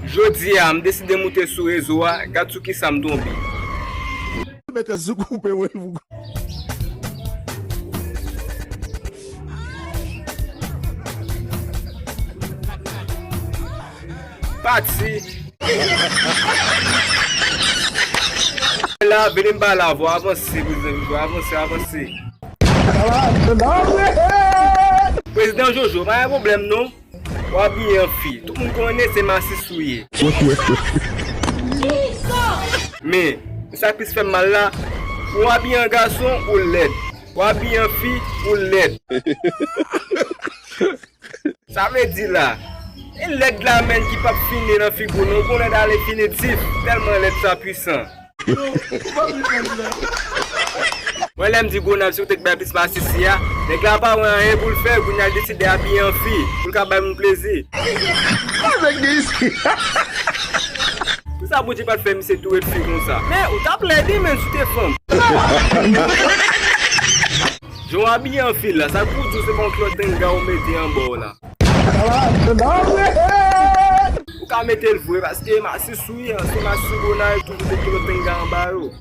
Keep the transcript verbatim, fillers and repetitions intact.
Jodi a, m deside moute sou rezo a, gad sou kisa m tonbe. Mete sou koupe, wi. Pati. La, vini m pale avè w, avanse, prezidan Jojo, avanse, avanse. Prezidan Jojo, pa gen pwoblèm non. W abiye an fi. Tout moun konnen se masis ou ye. Men, sa k plis fè m mal la, ou abiye an gason, ou lèd. Ou abiye an fi, ou lèd. Sa vle di la, e lèd la menm ki p ap fini nan figi w non, gon lèd a lenfinitif, tèlman lèd sa pwisan. Mwen lè m di Gonab si w te k bay plis masisi a, nèg la pa wè anyen pou l fè, kounye a l deside abiye an fi, pou l ka bay moun plezi. Poukisa Bondye pa t fè misye tou ret fi konsa? Men, ou t ap lèd wi, menm si w te fanm. Jan w abiye an fi la, sa k pou w di w se pa yon kilòt tenga ou mete anba w la? Ou ka mete l vre, paske masis ou ye, se masis ou Gonab, toujou te kilòt tenga anba yo.